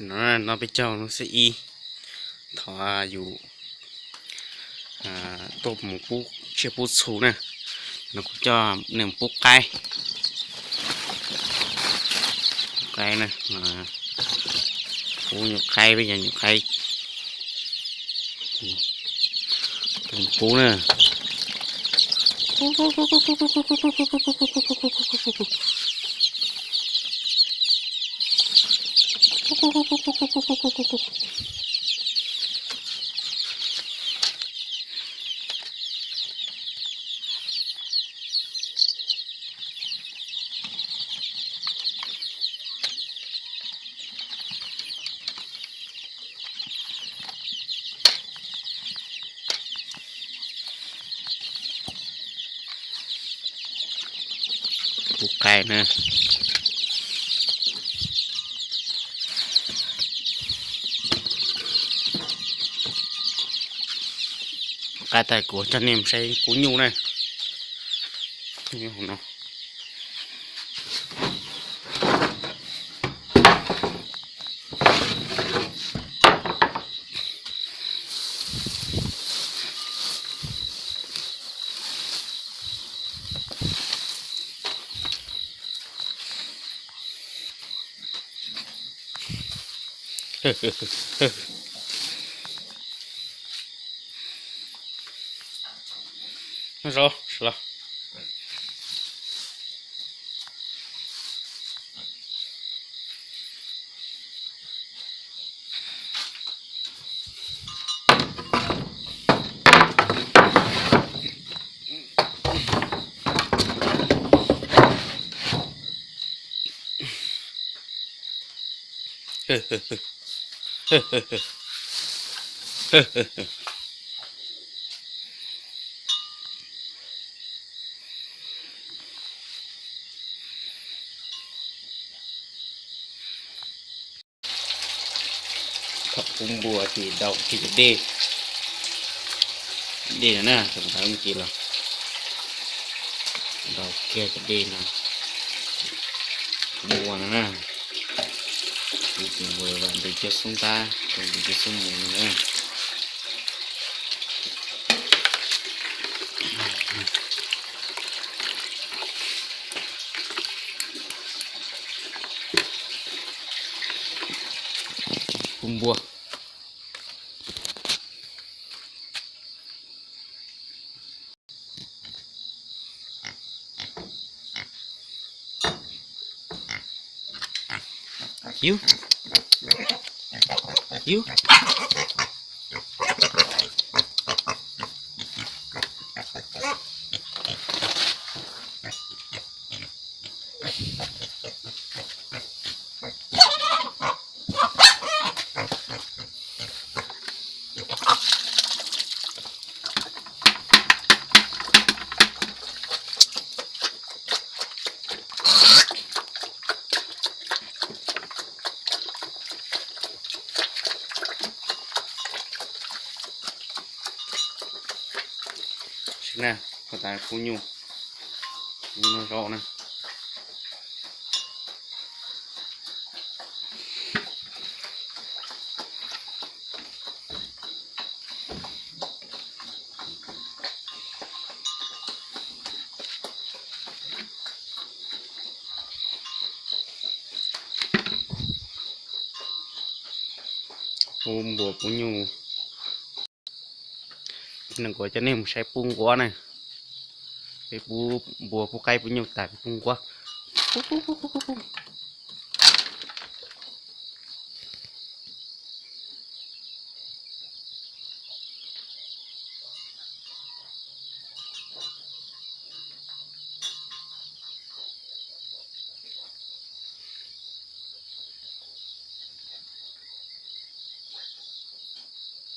No, no peb caug lub xiab ib, thov yus tuaj mus pub tsiaj pub txhu na. No kuv coj nej mus pub qaib, pub qaib na, pub nyuam qaib, peb cov nyuam qaib pub na. Pub qaib na. Qaib tas kuv coj nej mus saib pub nyuj na. Thaum pub npua ces daus kiag cov dej, dej no na, thaum ntawd ces los daus kiag cov dej no, pub npua no na. Pub npua vam ntws cov xub ntab, ntws cov xub mus no na. Pub npua. Yub, yub. Sib na, ko tas pub nyuj, nyuj noj zaub na. Pub npua pub nyuj. Ces no kuv coj nej mus saib pub nquab na. Peb pub npua pub qaib pub nyuj tas peb pub nquab.